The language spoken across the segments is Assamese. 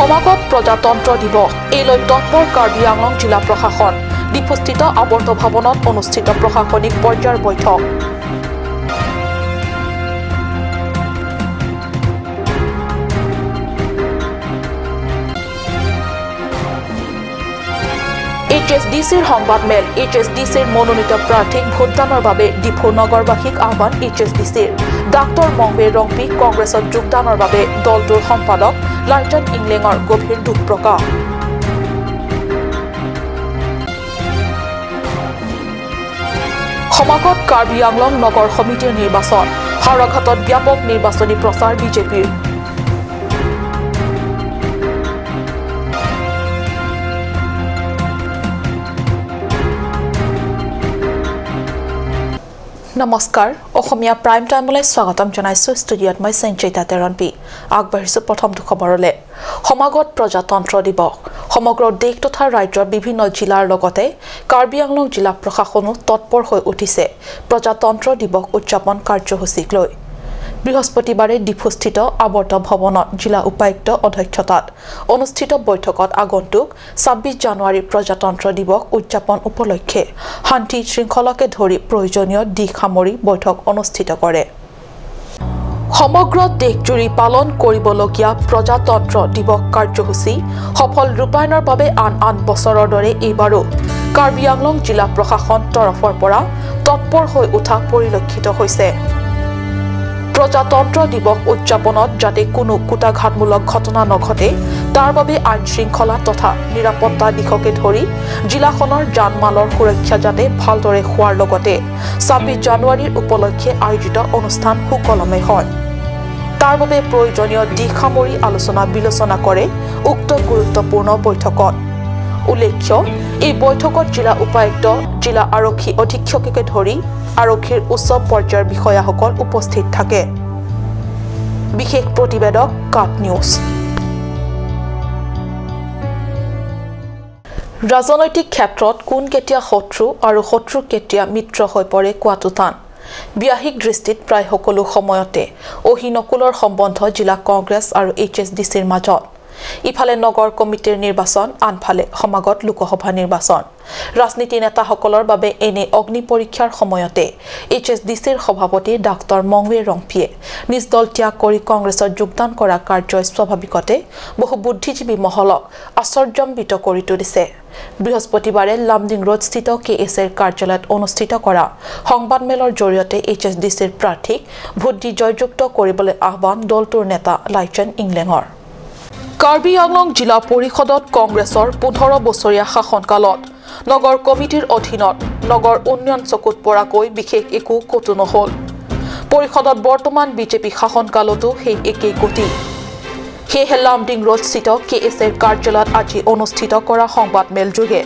সমাগত প্ৰজাতন্ত্ৰ দিৱস এই লৈ তৎপৰ কাৰ্বি আংলং জিলা প্ৰশাসন। ডিফুস্থিত আৱৰ্ত ভৱনত অনুষ্ঠিত প্ৰশাসনিক পৰ্যায়ৰ বৈঠক। এইচ এছ ডি চিৰ সংবাদমেল। এইচ এছ ডি চিৰ মনোনীত প্ৰাৰ্থীক ভোটদানৰ বাবে ডিফু নগৰবাসীক আহ্বান এইচ এছ ডি চিৰ। ডাক্তৰ মংৱে ৰংপি কংগ্ৰেছত যোগদানৰ বাবে দলটোৰ সম্পাদক লাইটন ইংলেঙৰ গভীৰ দুখ প্ৰকাশ। সমাগত কাৰ্বি আংলং নগৰ সমিতিৰ নিৰ্বাচন। হাওৰাঘাটত ব্যাপক নিৰ্বাচনী প্ৰচাৰ বিজেপিৰ। নমস্কাৰ, অসমীয়া প্ৰাইম টাইমলৈ স্বাগতম জনাইছো। ষ্টুডিঅ'ত মই সঞ্চিতা তেৰণপি। আগবাঢ়িছো প্ৰথমটো খবৰলৈ। সমাগত প্ৰজাতন্ত্ৰ দিৱস সমগ্ৰ দেশ তথা ৰাজ্যৰ বিভিন্ন জিলাৰ লগতে কাৰ্বি আংলং জিলা প্ৰশাসনো তৎপৰ হৈ উঠিছে প্ৰজাতন্ত্ৰ দিৱস উদযাপন কাৰ্যসূচীক লৈ। বৃহস্পতিবাৰে ডিফুস্থিত আৱৰ্ত ভৱনত জিলা উপায়ুক্ত অধ্যক্ষতাত অনুষ্ঠিত বৈঠকত আগন্তুক 26 জানুৱাৰী প্ৰজাতন্ত্ৰ দিৱস উদযাপন উপলক্ষে শান্তি শৃংখলাকে ধৰি প্ৰয়োজনীয় দিশ সামৰি বৈঠক অনুষ্ঠিত কৰে। সমগ্ৰ দেশজুৰি পালন কৰিবলগীয়া প্ৰজাতন্ত্ৰ দিৱস কাৰ্যসূচী সফল ৰূপায়ণৰ বাবে আন আন বছৰৰ দৰে এইবাৰো কাৰ্বি আংলং জিলা প্ৰশাসন তৰফৰ পৰা তৎপৰ হৈ উঠা পৰিলক্ষিত হৈছে। প্ৰজাতন্ত্ৰ দিৱস উদযাপনত যাতে কোনো কূটাঘাতমূলক ঘটনা নঘটে তাৰ বাবে আইন শৃংখলা তথা নিৰাপত্তা দিশকে ধৰি জিলাখনৰ জানমালৰ সুৰক্ষা যাতে ভালদৰে হোৱাৰ লগতে 26 জানুৱাৰীৰ উপলক্ষে আয়োজিত অনুষ্ঠান সুকলমে হয় তাৰ বাবে প্ৰয়োজনীয় দিশ সামৰি আলোচনা বিলোচনা কৰে উক্ত গুৰুত্বপূৰ্ণ বৈঠকত। উল্লেখ্য, এই বৈঠকত জিলা উপায়ুক্ত, জিলা আৰক্ষী অধীক্ষককে ধৰি আৰক্ষীৰ উচ্চ পৰ্যায়ৰ বিষয়াসকল উপস্থিত থাকে। বিশেষ প্ৰতিবেদক কাট নিউজ। ৰাজনৈতিক ক্ষেত্ৰত কোন কেতিয়া শত্ৰু আৰু শত্ৰু কেতিয়া মিত্ৰ হৈ পৰে কোৱাটো টান। ব্যাহিক দৃষ্টিত প্ৰায় সকলো সময়তে অহি নকুলৰ সম্বন্ধ জিলা কংগ্ৰেছ আৰু এইচ এছ ডি চিৰ মাজত। ইফালে নগৰ কমিটিৰ নিৰ্বাচন, আনফালে সমাগত লোকসভা নিৰ্বাচন। ৰাজনীতি নেতাসকলৰ বাবে এনে অগ্নি পৰীক্ষাৰ সময়তে এইচ এছ ডি চিৰ সভাপতি ডাক্তৰ মংৱে ৰংপিয়ে নিজ দল ত্যাগ কৰি কংগ্ৰেছত যোগদান কৰা কাৰ্যই স্বাভাৱিকতে বহু বুদ্ধিজীৱী মহলক আশ্চৰ্যান্বিত কৰি তুলিছে। বৃহস্পতিবাৰে লামডিং ৰোডস্থিত কে এছ এৰ কাৰ্যালয়ত অনুষ্ঠিত কৰা সংবাদমেলৰ জৰিয়তে এইচ এছ ডি চিৰ প্ৰাৰ্থীক ভোট দি জয়যুক্ত কৰিবলৈ আহ্বান দলটোৰ নেতা লাইচেন ইংলেঙৰ। কাৰ্বি আংলং জিলা পৰিষদত কংগ্ৰেছৰ 15 বছৰীয়া শাসনকালত নগৰ কমিটিৰ অধীনত নগৰ উন্নয়ন চকুত পৰাকৈ বিশেষ একো কতো নহ'ল। পৰিষদত বৰ্তমান বিজেপি শাসনকালতো সেই একেই গতি। সেয়েহে লামডিং ৰোডস্থিত কে এছ এৰ কাৰ্যালয়ত আজি অনুষ্ঠিত কৰা সংবাদমেলযোগে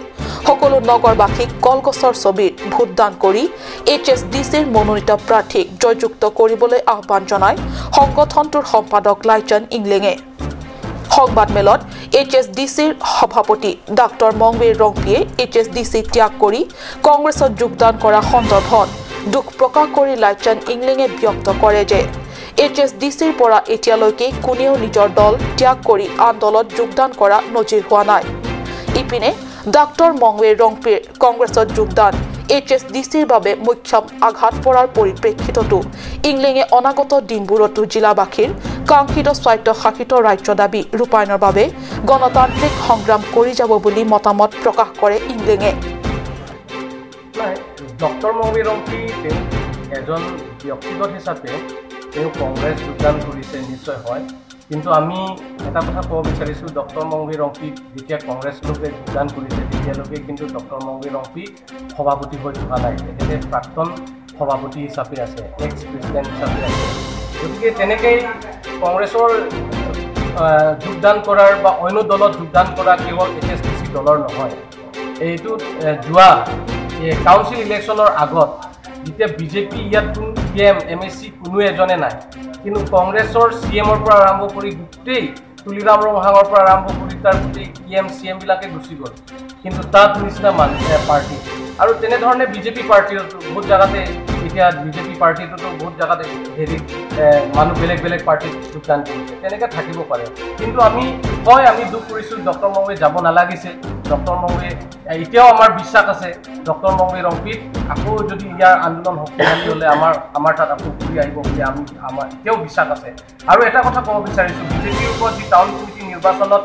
সকলো নগৰবাসীক কলগছৰ ছবিত ভোটদান কৰি এইচ এছ ডি চিৰ মনোনীত প্ৰাৰ্থীক জয়যুক্ত কৰিবলৈ আহ্বান জনায় সংগঠনটোৰ সম্পাদক লাইচন ইংলেঙে। সংবাদমেলত এইচ এছ ডি চিৰ সভাপতি doctor Mongwe Rongpi H S D C ত্যাগ কৰি কংগ্ৰেছত যোগদান কৰা সন্দৰ্ভত দুখ প্ৰকাশ কৰি লাইচন ইংলেঙে ব্যক্ত কৰে যে এইচ এছ ডি চিৰ পৰা এতিয়ালৈকে কোনেও নিজৰ দল ত্যাগ কৰি আন দলত যোগদান কৰা নজিৰ হোৱা নাই। ইপিনে ডাক্তৰ মংৱে ৰংপিৰ কংগ্ৰেছত যোগদান এইচ এছ ডি চিৰ বাবে মুখ্যম আঘাত পৰাৰ পৰিপ্ৰেক্ষিততো ইংলেঙে অনাগত দিনবোৰতো জিলাবাসীৰ কাংক্ষিত স্বায়ত্তশাসিত ৰাজ্য দাবী ৰূপায়ণৰ বাবে গণতান্ত্ৰিক সংগ্ৰাম কৰি যাব বুলি মতামত প্ৰকাশ কৰে ইংলেঙে। ডক্টৰ মংৱে ৰংপি তেওঁ এজন ব্যক্তিগত হিচাপে তেওঁ কংগ্ৰেছ যোগদান কৰিছে নিশ্চয় হয়, কিন্তু আমি এটা কথা ক'ব বিচাৰিছোঁ, ডক্টৰ মংৱে ৰংপি যেতিয়া কংগ্ৰেছলৈকে যোগদান কৰিছে তেতিয়ালৈকে কিন্তু ডক্টৰ মংৱে ৰংপি সভাপতি হৈ থকা নাই, তেখেতে প্ৰাক্তন সভাপতি হিচাপে আছে, এক্স প্ৰেচিডেণ্ট হিচাপে আছে। গতিকে তেনেকেই কংগ্ৰেছৰ যোগদান কৰাৰ বা অন্য দলত যোগদান কৰা কেৱল এইচ এছ ডি চি দলৰ নহয়। এইটো যোৱা কাউন্সিল ইলেকশ্যনৰ আগত যেতিয়া বিজেপি ইয়াত কোনো E M M S C কোনো এজনে নাই, কিন্তু কংগ্ৰেছৰ চি এমৰ পৰা আৰম্ভ কৰি গোটেই তুলিৰাম ৰংহাঙৰ পৰা আৰম্ভ কৰি তাৰ গোটেই ই এম চি এমবিলাকে গুচি গ'ল, কিন্তু তাত নিচিনা মানুহ পাৰ্টি আৰু তেনেধৰণে বিজেপি পাৰ্টীতো বহুত জেগাতে এতিয়া বিজেপি পাৰ্টীটোতো বহুত জেগাতে হেৰি মানুহ বেলেগ বেলেগ পাৰ্টীত যোগদান কৰিছে, তেনেকৈ থাকিব পাৰে। কিন্তু আমি হয় আমি দুখ কৰিছোঁ, ডক্টৰ মংৱে যাব নালাগিছিল। ডক্টৰ মংৱে এতিয়াও আমাৰ বিশ্বাস আছে ডক্টৰ মংৱে ৰংপিত আকৌ যদি ইয়াৰ আন্দোলন শক্তিশালী হ'লে আমাৰ তাত আকৌ ঘূৰি আহিব বুলি আমাৰ এতিয়াও বিশ্বাস আছে। আৰু এটা কথা ক'ব বিচাৰিছোঁ, বিজেপিৰ ওপৰত যি টাউন কমিটি নিৰ্বাচনত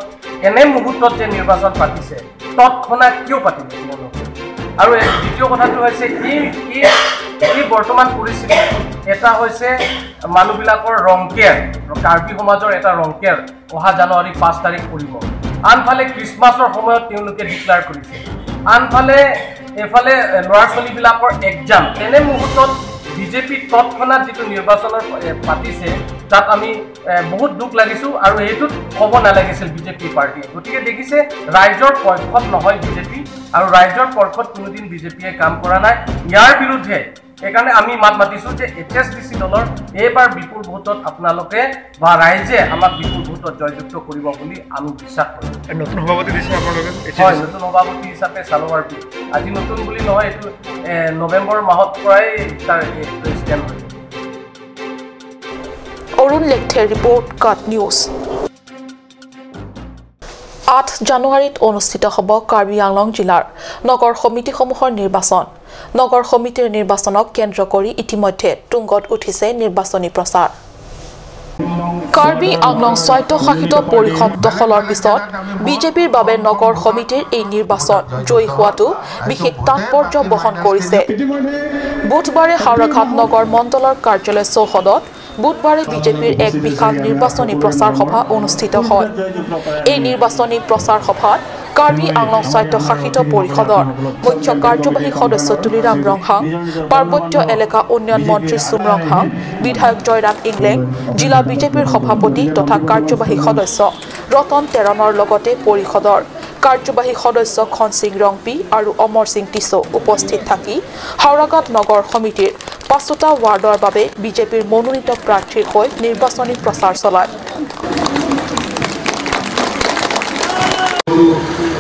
এনে মুহূৰ্তত যে নিৰ্বাচন পাতিছে, তৎক্ষণাত কিয় পাতিলে তেওঁলোকে? আৰু দ্বিতীয় কথাটো হৈছে এই বৰ্তমান পৰিস্থিতি এটা হৈছে মানুহবিলাকৰ ৰংকেৰ, কাৰ্বি সমাজৰ এটা ৰংকেৰ অহা জানুৱাৰী 5 তাৰিখ পৰিব। আনফালে খ্ৰীষ্টমাছৰ সময়ত তেওঁলোকে ডিক্লেয়াৰ কৰিছে, আনফালে এইফালে ল'ৰা ছোৱালীবিলাকৰ এক্সাম। তেনে মুহূৰ্তত বিজেপি তৎক্ষণাত যিটো নিৰ্বাচনৰ পাতিছে তাত আমি বহুত দুখ লাগিছোঁ আৰু সেইটোত ক'ব নালাগিছিল বিজেপি পাৰ্টীয়ে। গতিকে দেখিছে ৰাইজৰ পক্ষত নহয় বিজেপি, আৰু ৰাইজৰ পক্ষত কোনোদিন বিজেপিয়ে কাম কৰা নাই। ইয়াৰ বিৰুদ্ধে সেইকাৰণে আমি মাত মাতিছোঁ যে HSDC দলৰ এইবাৰ বিপুল ভোটত আপোনালোকে বা ৰাইজে আমাক বিপুল ভোটত জয়যুক্ত কৰিব বুলি আমি বিশ্বাস কৰোঁ। নতুন সভাপতি দিছে আপোনালোকে? হয়, নতুন সভাপতি হিচাপে চালোৱাৰ পি আজি নতুন বুলি নহয়, এইটো নৱেম্বৰ মাহত পৰাই তাৰ প্ৰেচিডেণ্ট হৈ। অৰুণ লেখথেৰ ৰিপৰ্ট, কাট নিউজ। 8 জানুৱাৰীত অনুষ্ঠিত হ'ব কাৰ্বি আংলং জিলাৰ নগৰ সমিতিসমূহৰ নিৰ্বাচন। নগৰ সমিতিৰ নিৰ্বাচনক কেন্দ্ৰ কৰি ইতিমধ্যে তুংগত উঠিছে নিৰ্বাচনী প্ৰচাৰ। কাৰ্বি আংলং স্বায়ত্তশাসিত পৰিষদ দখলৰ পিছত বিজেপিৰ বাবে নগৰ সমিতিৰ এই নিৰ্বাচন জয়ী হোৱাটো বিশেষ তাৎপৰ্য বহন কৰিছে। বুধবাৰে হাওৰাঘাট নগৰ মণ্ডলৰ কাৰ্যালয় চৌহদত বুধবাৰে বিজেপিৰ এক বিশাল নিৰ্বাচনী প্ৰচাৰ সভা অনুষ্ঠিত হয়। এই নিৰ্বাচনী প্ৰচাৰ সভাত কাৰ্বি আংলং স্বায়ত্তশাসিত পৰিষদৰ মুখ্য কাৰ্যবাহী সদস্য তুলিৰাম ৰংহাং, পাৰ্বত্য এলেকা উন্নয়ন মন্ত্ৰী চুম ৰংহাং, বিধায়ক জয়ৰাম ইংলেং, জিলা বিজেপিৰ সভাপতি তথা কাৰ্যবাহী সদস্য ৰতন তেৰণৰ লগতে পৰিষদৰ কাৰ্যবাহী সদস্য খনসিং ৰংপি আৰু অমৰ সিং টিছো উপস্থিত থাকি হাওৰাঘাট নগৰ সমিতিৰ 5টা ৱাৰ্ডৰ বাবে বিজেপিৰ মনোনীত প্ৰাৰ্থীৰ হৈ নিৰ্বাচনী প্ৰচাৰ চলায়।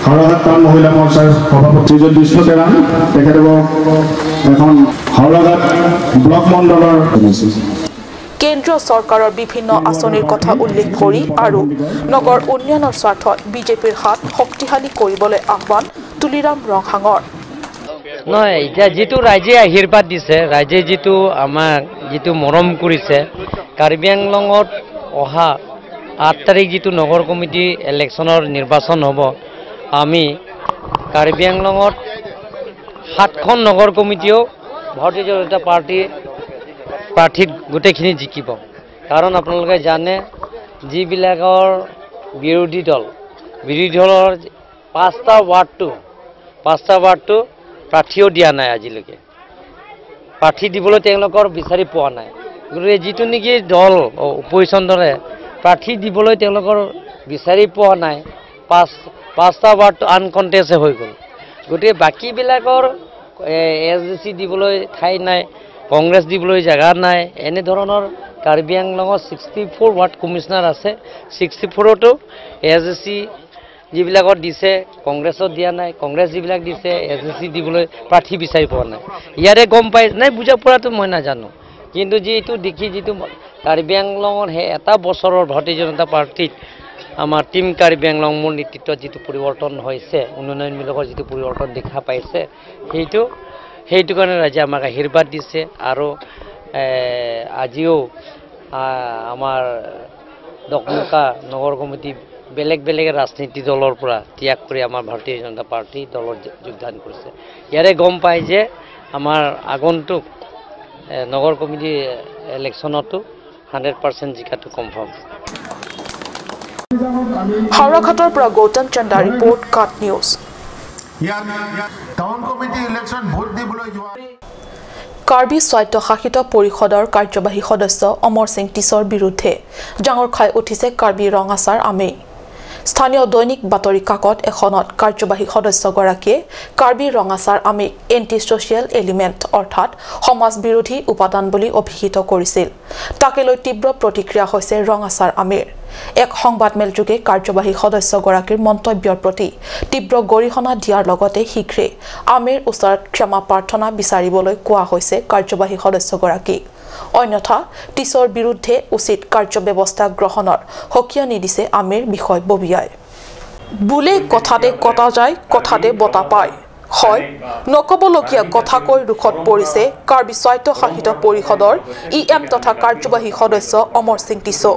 হাওৰাঘাট টাউন মহিলা মৰ্চাৰ সভাপতি শ্ৰীযুত বিষ্ণু তেৰাং, তেখেতক এখন হাওৰাঘাট ব্লক মণ্ডলৰ কেন্দ্ৰীয় চৰকাৰৰ বিভিন্ন আঁচনিৰ কথা উল্লেখ কৰি আৰু নগৰ উন্নয়নৰ স্বাৰ্থত বিজেপিৰ হাত শক্তিশালী কৰিবলৈ আহ্বান তুলিৰাম ৰংহাঙৰ। নহয়, এতিয়া যিটো ৰাইজে আশীৰ্বাদ দিছে, ৰাইজে যিটো আমাক যিটো মৰম কৰিছে, কাৰ্বি আংলঙত অহা 8 তাৰিখ যিটো নগৰ কমিটি ইলেকশ্যনৰ নিৰ্বাচন হ'ব, আমি কাৰ্বি আংলঙত 7খন নগৰ কমিটিও ভাৰতীয় জনতা পাৰ্টীৰ প্ৰাৰ্থীত গোটেইখিনি জিকিব। কাৰণ আপোনালোকে জানে যিবিলাকৰ বিৰোধী দলৰ 5টা ৱাৰ্ডটো প্ৰাৰ্থীও দিয়া নাই, আজিলৈকে প্ৰাৰ্থী দিবলৈ তেওঁলোকৰ বিচাৰি পোৱা নাই। গতিকে যিটো নেকি দল অপজিশ্যন দলে প্ৰাৰ্থী দিবলৈ তেওঁলোকৰ বিচাৰি পোৱা নাই, 5টা ৱাৰ্ডটো আনকণ্টেষ্ট হৈ গ'ল। গতিকে বাকীবিলাকৰ এছ ডি চি দিবলৈ ঠাই নাই, কংগ্ৰেছ দিবলৈ জেগা নাই। এনেধৰণৰ কাৰ্বি আংলঙত 64 ৱাৰ্ড কমিশ্যনাৰ আছে, 64তো এছ ডি চি যিবিলাকত দিছে কংগ্ৰেছত দিয়া নাই, কংগ্ৰেছ যিবিলাক দিছে এছ ডি চি দিবলৈ প্ৰাৰ্থী বিচাৰি পোৱা নাই। ইয়াৰে গম পাই নাই, বুজা পৰাটো মই নাজানো, কিন্তু যিটো দেখি যিটো কাৰ্বি আংলঙৰ সেই এটা বছৰৰ ভাৰতীয় জনতা পাৰ্টীত আমাৰ টীম কাৰ্বি আংলং মোৰ নেতৃত্বত যিটো পৰিৱৰ্তন হৈছে, উন্নয়নমূলকৰ যিটো পৰিৱৰ্তন দেখা পাইছে, সেইটো কাৰণে ৰাইজে আমাক আশীৰ্বাদ দিছে। আৰু আজিও আমাৰ দকমকা নগৰ কমিটি বেলেগ বেলেগ ৰাজনীতি দলৰ পৰা ত্যাগ কৰি আমাৰ ভাৰতীয় জনতা পাৰ্টী দলত যোগদান কৰিছে। ইয়াৰে গম পায় যে আমাৰ আগন্তুক নগৰ কমিটি ইলেকশ্যনতো 100% জিকাটো কনফাৰ্ম। হাওৰাঘাটৰ পৰা গৌতম চন্দা ৰিপৰ্ট, কাট নিউজ। কাৰ্বি স্বায়ত্তশাসিত পৰিষদৰ কাৰ্যবাহী সদস্য অমৰ সিং টিছৰ বিৰুদ্ধে জাঙুৰ খাই উঠিছে কাৰ্বি ৰঙাচাৰ আমেই। স্থানীয় দৈনিক বাতৰি কাকত এখনত কাৰ্যবাহী সদস্যগৰাকীয়ে কাৰ্বি ৰঙাচাৰ আমেক এণ্টি ছ'চিয়েল এলিমেণ্ট অৰ্থাৎ সমাজ বিৰোধী উপাদান বুলি অভিহিত কৰিছিল। তাকে লৈ তীব্ৰ প্ৰতিক্ৰিয়া হৈছে ৰঙাচাৰ আমেৰ। এক সংবাদমেলযোগে কাৰ্যবাহী সদস্যগৰাকীৰ মন্তব্যৰ প্ৰতি তীব্ৰ গৰিহণা দিয়াৰ লগতে শীঘ্ৰে আমেৰ ওচৰত ক্ষমা প্ৰাৰ্থনা বিচাৰিবলৈ কোৱা হৈছে কাৰ্যবাহী সদস্যগৰাকীক। অন্যথা টিছৰ বিৰুদ্ধে উচিত কাৰ্যব্যৱস্থা গ্ৰহণৰ সকিয়নি দিছে আমেৰ বিষয়ববীয়াই। বোলে কথাতে কটা যায়, কথাতে বঁটা পায়। হয়, নকবলগীয়া কথা কৈ ৰোষত পৰিছে কাৰ্বি স্বায়ত্তশাসিত পৰিষদৰ ইএম তথা কাৰ্যবাহী সদস্য অমৰ সিং টিছো।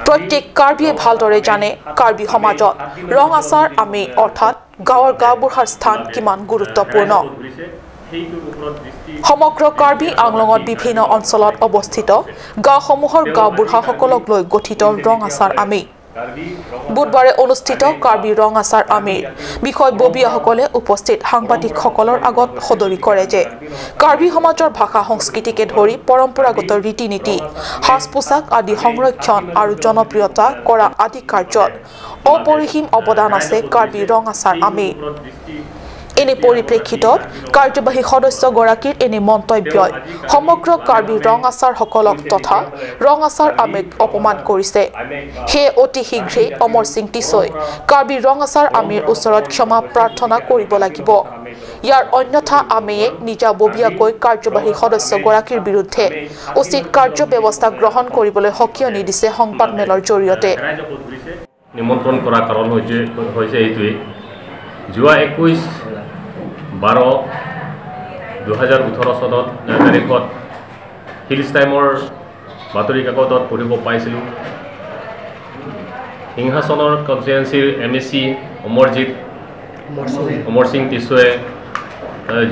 প্ৰত্যেক কাৰ্বিয়ে ভালদৰে জানে কাৰ্বি সমাজত ৰং আচাৰ আমি অৰ্থাৎ গাঁৱৰ গাঁওবুঢ়াৰ স্থান কিমান গুৰুত্বপূৰ্ণ। সমগ্ৰ কাৰ্বি আংলঙত বিভিন্ন অঞ্চলত অৱস্থিত গাঁওসমূহৰ গাঁওবুঢ়াসকলক লৈ গঠিত ৰং আচাৰ আমি। বুধবাৰে অনুষ্ঠিত কাৰ্বি ৰং আচাৰ আমিৰ বিষয়ববীয়াসকলে উপস্থিত সাংবাদিকসকলৰ আগত সদৰি কৰে যে কাৰ্বি সমাজৰ ভাষা সংস্কৃতিকে ধৰি পৰম্পৰাগত ৰীতি নীতি, সাজ পোছাক আদি সংৰক্ষণ আৰু জনপ্ৰিয়তা কৰা আদি কাৰ্যত অপৰিসীম অৱদান আছে কাৰ্বি ৰং আচাৰ আমিৰ। এনে পৰিপ্ৰেক্ষিতত কাৰ্যবাহী সদস্যগৰাকীৰ এনে মন্তব্যই সমগ্ৰ কাৰ্বি ৰং আচাৰসকলক তথা ৰং আচাৰ আমিক অপমান কৰিছে। সেয়ে অতি শীঘ্ৰেই অমৰ সিং টিছই কাৰ্বি ৰং আচাৰ আমিৰ ওচৰত ক্ষমা প্ৰাৰ্থনা কৰিব লাগিব। ইয়াৰ অন্যথা আমিয়ে নিজাববীয়াকৈ কাৰ্যবাহী সদস্যগৰাকীৰ বিৰুদ্ধে উচিত কাৰ্যব্যৱস্থা গ্ৰহণ কৰিবলৈ সকিয়নি দিছে সংবাদমেলৰ জৰিয়তে। নিমন্ত্ৰণ কৰাৰ কাৰণ হৈছে এইটোৱেই, যোৱা 21/12/2018 চনত তাৰিখত হিলছ টাইমৰ বাতৰি কাকতত পঢ়িব পাইছিলোঁ, সিংহাসনৰ কনষ্টিটুৱেঞ্চিৰ MAC অমৰ সিং টিছোৱে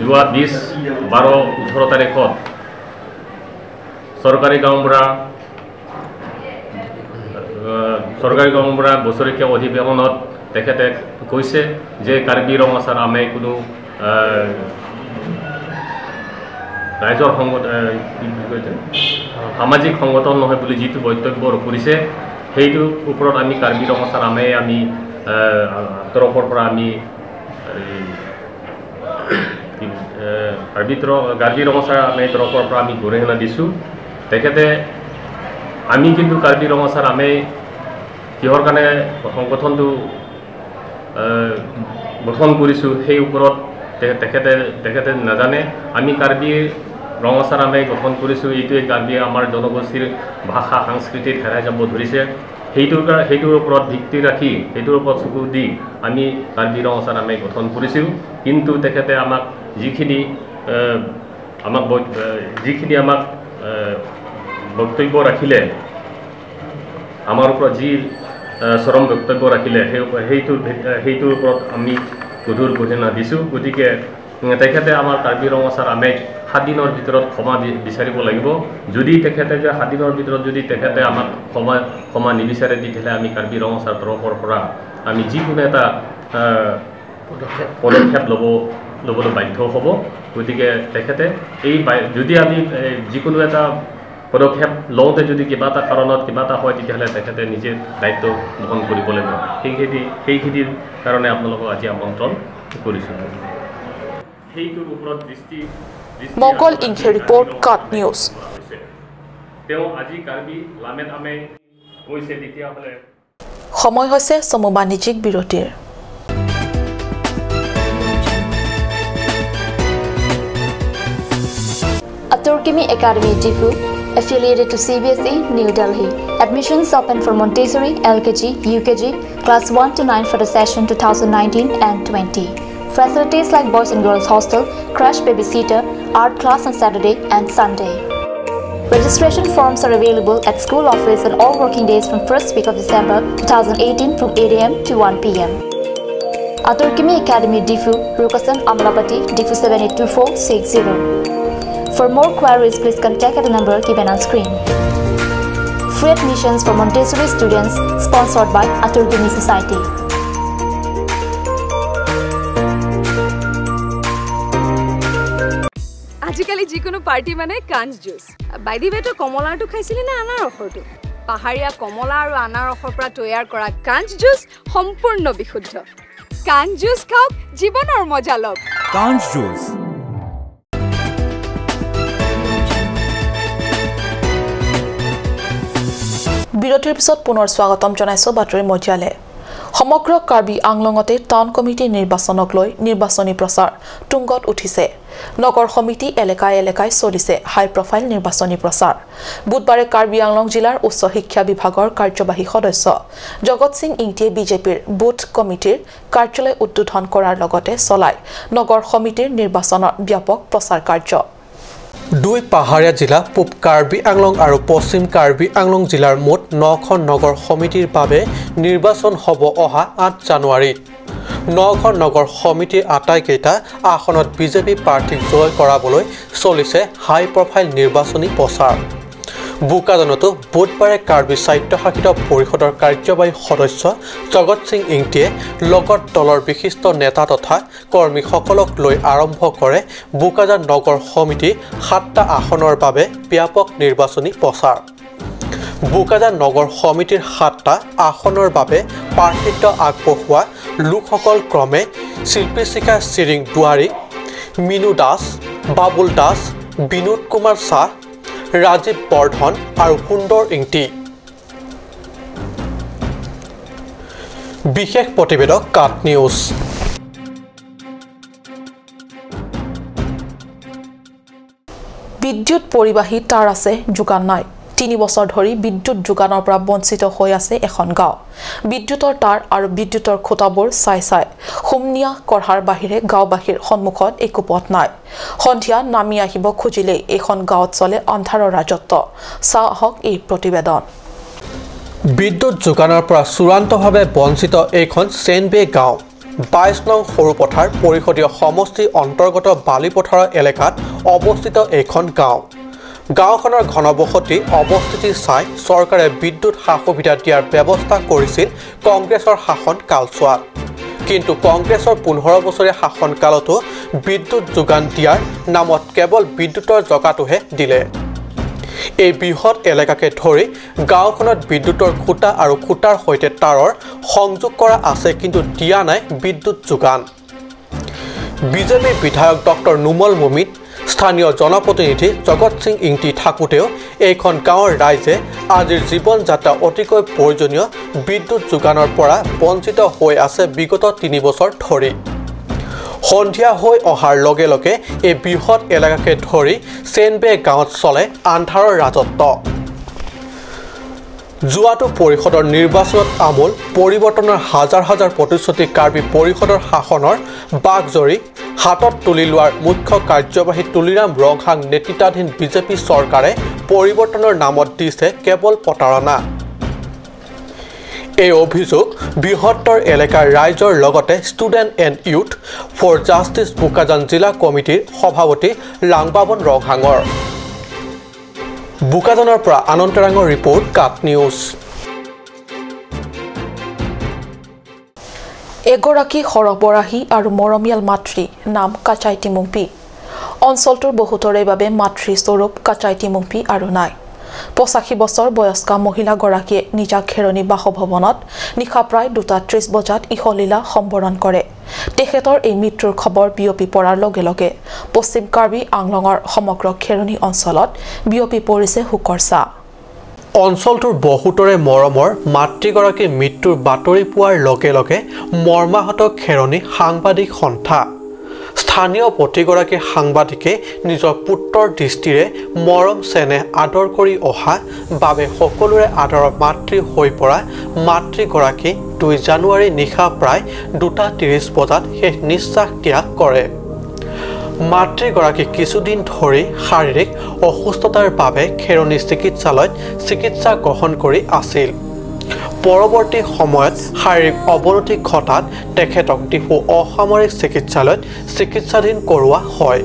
যোৱা 20/12/18 তাৰিখত চৰকাৰী গাঁওবুঢ়া বছৰেকীয়া অধিৱেশনত তেখেতে কৈছে যে কাৰ্বি ৰং আচাৰ আমে কোনো ৰাইজৰ সামাজিক সংগঠন নহয় বুলি যিটো বক্তব্য কৰিছে, সেইটোৰ ওপৰত আমি কাৰ্বি ৰং আচাৰ আমে আমি তৰফৰ পৰা আমি কাৰ্বি ৰং আচাৰ আমে তৰফৰ পৰা আমি গৰিহণা দিছোঁ। তেখেতে আমি কিন্তু কাৰ্বি ৰং আচাৰ আমে কিহৰ কাৰণে সংগঠনটো গঠন কৰিছোঁ সেই ওপৰত তেখেতে নাজানে। আমি কাৰ্বি ৰং আচাৰ আমি গঠন কৰিছোঁ এইটোৱে কাৰ্বি আমাৰ জনগোষ্ঠীৰ ভাষা সংস্কৃতিত হেৰাই যাব ধৰিছে, সেইটোৰ ওপৰত ভিত্তি ৰাখি সেইটোৰ ওপৰত চকু দি আমি কাৰ্বি ৰং আচাৰ আমি গঠন কৰিছোঁ। কিন্তু তেখেতে আমাক যিখিনি আমাক বক্তব্য ৰাখিলে, আমাৰ ওপৰত যি চৰম বক্তব্য ৰাখিলে, সেইটোৰ ওপৰত আমি গধুৰ গৰিহণা দিছোঁ। গতিকে তেখেতে আমাৰ কাৰ্বি ৰং আচাৰ আমেক 7 দিনৰ ভিতৰত ক্ষমা বিচাৰিব লাগিব। যদি তেখেতে যে 7 দিনৰ ভিতৰত যদি তেখেতে আমাক ক্ষমা নিবিচাৰে, তেতিয়াহ'লে আমি কাৰ্বি ৰং আচাৰ তৰফৰ পৰা আমি যিকোনো এটা পদক্ষেপ ল'বলৈ বাধ্য হ'ব। গতিকে তেখেতে এই যদি আমি যিকোনো এটা পদক্ষেপ লওঁতে যদি কিবা এটা কাৰণত কিবা এটা হয়, তেতিয়াহ'লে তেখেতে নিজে দায়িত্ব বহন কৰিব লাগিব। সেইখিনিৰ কাৰণে আপোনালোকক আজি আমন্ত্ৰণ কৰিছোঁ। সেইটোৰ ওপৰত দৃষ্টি মংগল ইংখে ৰিপৰ্ট, কাট নিউজ। তেওঁ আজি কাৰ্বি লামেত আমে কৈছে, তেতিয়াহ'লে সময় হৈছে চমু বাণিজ্যিক বিৰতিৰ। Aturkimi Academy Tipu, affiliated to CBSE, New Delhi. Admissions open for Montessori, LKG, UKG, class 1 to 9 for the session 2019 and 20. Facilities like boys and girls hostel, crash babysitter, art class on Saturday and Sunday. Registration forms are available at school office on all working days from first week of December 2018 from 8 a.m. to 1 p.m. Aturkimi Academy Difu, Rukasan, Amlapati, Difu 782460. For more queries, please contact at the number given on screen. Free admissions for Montessori students sponsored by Aturkimi Society. আজিকালি যিকোনো পাৰ্টি মানে কাঞ্চ জুচ। বাই the ৱে, তই কমলাৰটো খাইছিলি নে আনাৰসৰটো? পাহাৰীয়া কমলা আৰু আনাৰসৰ পৰা তৈয়াৰ কৰা কাঞ্চ জুচ সম্পূৰ্ণ বিশুদ্ধ। কাঞ্চ জুচ খাওক, জীৱনৰ মজা লওক। কাঞ্চ জুচ। বিৰতিৰ পিছত পুনৰ স্বাগতম জনাইছো বাতৰি মজিয়ালে। সমগ্ৰ কাৰ্বি আংলঙতে টাউন কমিটি নিৰ্বাচনক লৈ নিৰ্বাচনী প্ৰচাৰ তুংগত উঠিছে। নগৰ সমিতি এলেকাই এলেকাই চলিছে হাই প্ৰফাইল নিৰ্বাচনী প্ৰচাৰ। বুধবাৰে কাৰ্বি আংলং জিলাৰ উচ্চ শিক্ষা বিভাগৰ কাৰ্যবাহী সদস্য জগত সিং ইংটিয়ে বিজেপিৰ বুথ কমিটিৰ কাৰ্যালয় উদ্বোধন কৰাৰ লগতে চলায় নগৰ সমিতিৰ নিৰ্বাচনৰ ব্যাপক প্ৰচাৰ কাৰ্য। দুই পাহাৰীয়া জিলা পূব কাৰ্বি আংলং আৰু পশ্চিম কাৰ্বি আংলং জিলাৰ মুঠ ৯খন নগৰ সমিতিৰ বাবে নিৰ্বাচন হ'ব অহা ৮ জানুৱাৰীত। ৯খন নগৰ সমিতিৰ আটাইকেইটা আসনত বিজেপি প্ৰাৰ্থীক জয় কৰাবলৈ চলিছে হাই প্ৰফাইল নিৰ্বাচনী প্ৰচাৰ। বোকাজানতো বুধবাৰে কাৰ্বি স্বায়ত্তশাসিত পৰিষদৰ কাৰ্যবাহী সদস্য জগত সিং ইংটিয়ে লগত দলৰ বিশিষ্ট নেতা তথা কৰ্মীসকলক লৈ আৰম্ভ কৰে বোকাজান নগৰ সমিতি ৭টা আসনৰ বাবে ব্যাপক নিৰ্বাচনী প্ৰচাৰ। বোকাজান নগৰ সমিতিৰ ৭টা আসনৰ বাবে প্ৰাৰ্থিত্ব আগবঢ়োৱা লোকসকল ক্ৰমে শিল্পীশিখা চিৰিং দুৱাৰী, মিনু দাস, বাবুল দাস, বিনোদ কুমাৰ শ্বাহ, ৰাজীৱ বৰ্ধন আৰু সুন্দৰ ইংটি। বিশেষ প্ৰতিবেদক কাট নিউজ। বিদ্যুৎ পৰিবাহী তাঁৰ আছে, যোগান নাই। ৩ বছৰ ধৰি বিদ্যুৎ যোগানৰ পৰা বঞ্চিত হৈ আছে এখন গাঁও। বিদ্যুতৰ তাঁৰ আৰু বিদ্যুতৰ খুঁটাবোৰ চাই চাই হুমনিয়া কঢ়াৰ বাহিৰে গাঁওবাসীৰ সন্মুখত একো পথ নাই। সন্ধিয়া নামি আহিব খুজিলেই এইখন গাঁৱত চলে আন্ধাৰৰ ৰাজত্ব। চাওঁ আহক এই প্ৰতিবেদন। বিদ্যুৎ যোগানৰ পৰা চূড়ান্তভাৱে বঞ্চিত এইখন চেনবে গাঁও ২২ নং সৰুপথাৰ পৰিষদীয় সমষ্টিৰ অন্তৰ্গত বালিপথাৰৰ এলেকাত অৱস্থিত এইখন গাঁও। গাঁওখনৰ ঘনবসতি অৱস্থিতি চাই চৰকাৰে বিদ্যুৎ সা সুবিধা দিয়াৰ ব্যৱস্থা কৰিছিল কংগ্ৰেছৰ শাসন কালচোৱাত। কিন্তু কংগ্ৰেছৰ ১৫ বছৰীয়া শাসনকালতো বিদ্যুৎ যোগান দিয়াৰ নামত কেৱল বিদ্যুতৰ জগাটোহে দিলে। এই বৃহৎ এলেকাকে ধৰি গাঁওখনত বিদ্যুতৰ খুঁটা আৰু খুঁটাৰ সৈতে তাঁৰৰ সংযোগ কৰা আছে, কিন্তু দিয়া নাই বিদ্যুৎ যোগান। বিজেপিৰ বিধায়ক ডক্টৰ নুমল মুমিত, স্থানীয় জনপ্ৰতিনিধি জগত সিং ইংটি থাকোঁতেও এইখন গাঁৱৰ ৰাইজে আজিৰ জীৱন যাত্ৰা অতিকৈ প্ৰয়োজনীয় বিদ্যুৎ যোগানৰ পৰা বঞ্চিত হৈ আছে বিগত ৩ বছৰ ধৰি। সন্ধিয়া হৈ অহাৰ লগে লগে এই বৃহৎ এলেকাকে ধৰি চেনবে গাঁৱত চলে আন্ধাৰৰ ৰাজত্ব। যোৱাটো পৰিষদৰ নিৰ্বাচনত আমূল পৰিৱৰ্তনৰ হাজাৰ হাজাৰ প্ৰতিশ্ৰুতি কাৰ্বি পৰিষদৰ শাসনৰ বাঘজৰী হাতত তুলি লোৱাৰ মুখ্য কাৰ্যবাহী তুলিৰাম ৰংহাং নেতৃত্বাধীন বিজেপি চৰকাৰে পৰিৱৰ্তনৰ নামত দিছে কেৱল প্ৰতাৰণা। এই অভিযোগ বৃহত্তৰ এলেকাৰ ৰাইজৰ লগতে student and youth for justice Bokajan জিলা কমিটিৰ সভাপতি লাংবাবন ৰংহাঙৰ। বোকাজানৰ পৰা আনন্দৰাঙৰ ৰিপৰ্ট, কাট নিউজ। এগৰাকী সৰবৰাহী আৰু মৰমীয়াল মাতৃ নাম কাচাই টিমুংপি। অঞ্চলটোৰ বহুতৰে বাবে মাতৃ স্বৰূপ কাচাই টিমুংপি আৰু নাই। ৮৫ বছৰ বয়স্কা মহিলাগৰাকীয়ে নিজা খেৰণি বাসভৱনত নিশা প্ৰায় ২:৩০ বজাত ইহলীলা সম্বৰণ কৰে। তেখেতৰ এই মৃত্যুৰ খবৰ বিয়পি পৰাৰ লগে লগে পশ্চিম কাৰ্বি আংলঙৰ সমগ্ৰ খেৰণি অঞ্চলত বিয়পি পৰিছে শোকৰ ছাঁ। অঞ্চলটোৰ বহুতৰে মৰমৰ মাতৃগৰাকীৰ মৃত্যুৰ বাতৰি পোৱাৰ লগে লগে মৰ্মাহত খেৰণি সাংবাদিক সন্থা, স্থানীয় প্ৰতিগৰাকী সাংবাদিকে নিজৰ পুত্ৰৰ দৃষ্টিৰে মৰম চেনেহ আদৰ কৰি অহা বাবে সকলোৰে আদৰৰ মাতৃ হৈ পৰা মাতৃগৰাকী ২ জানুৱাৰী নিশা প্ৰায় ২:৩০ বজাত শেষ নিশ্বাস ত্যাগ কৰে। মাতৃগৰাকী কিছুদিন ধৰি শাৰীৰিক অসুস্থতাৰ বাবে খেৰণি চিকিৎসালয়ত চিকিৎসা গ্ৰহণ কৰি আছিল। পৰৱৰ্তী সময়ত শাৰীৰিক অৱনতি ঘটাত তেখেতক ডিফু অসামৰিক চিকিৎসালয়ত চিকিৎসাধীন কৰোৱা হয়।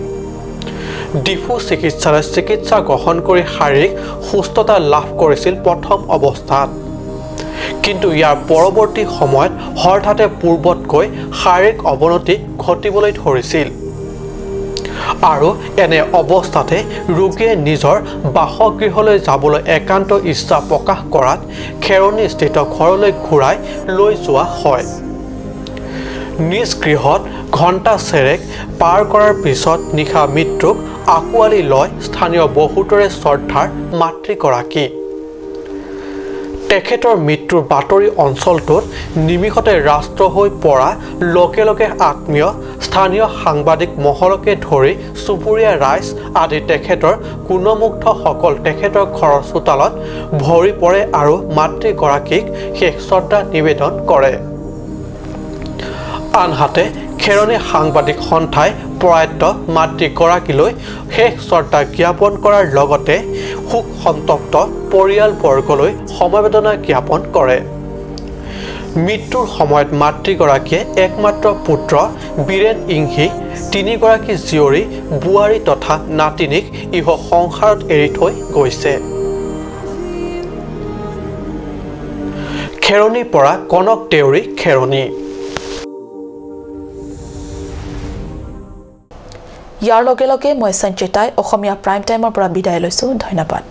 ডিফু চিকিৎসালয়ত চিকিৎসা গ্ৰহণ কৰি শাৰীৰিক সুস্থতা লাভ কৰিছিল প্ৰথম অৱস্থাত, কিন্তু ইয়াৰ পৰৱৰ্তী সময়ত হঠাতে পূৰ্বতকৈ শাৰীৰিক অৱনতি ঘটিবলৈ ধৰিছিল আৰু এনে অৱস্থাতে ৰোগীয়ে নিজৰ বাসগৃহলৈ যাবলৈ একান্ত ইচ্ছা প্ৰকাশ কৰাত খেৰণিস্থিত ঘৰলৈ ঘূৰাই লৈ যোৱা হয়। নিজ গৃহত ঘণ্টা চেৰেক পাৰ কৰাৰ পিছত নিশা মৃত্যুক আঁকোৱালি লয় স্থানীয় বহুতৰে শ্ৰদ্ধাৰ মাতৃগৰাকী। তেখেতৰ মৃত্যুৰ বাতৰি অঞ্চলটোত নিমিষতে ৰাষ্ট্ৰ হৈ পৰা লগে লগে আত্মীয় স্থানীয় সাংবাদিক মহলকে ধৰি চুবুৰীয়া ৰাইজ আদি তেখেতৰ গুণমুগ্ধসকল তেখেতৰ ঘৰৰ চোতালত ভৰি পৰে আৰু মাতৃগৰাকীক শেষ শ্ৰদ্ধা নিবেদন কৰে। আনহাতে খেৰণি সাংবাদিক সন্থাই প্ৰয়াত মাতৃগৰাকীলৈ শেষ শ্ৰদ্ধা জ্ঞাপন কৰাৰ লগতে শোক সন্তপ্ত পৰিয়ালবৰ্গলৈ সমবেদনা জ্ঞাপন কৰে। মৃত্যুৰ সময়ত মাতৃগৰাকীয়ে একমাত্ৰ পুত্ৰ বীৰেণ ইংহি, তিনিগৰাকী জীয়ৰী, বোৱাৰী তথা নাতিনীক ইহ সংসাৰত এৰি থৈ গৈছে। খেৰণিৰ পৰা কনক দেউৰী, খেৰণি। ইয়াৰ লগে লগে মই সঞ্চিতাই অসমীয়া প্ৰাইম টাইমৰ পৰা বিদায় লৈছোঁ। ধন্যবাদ।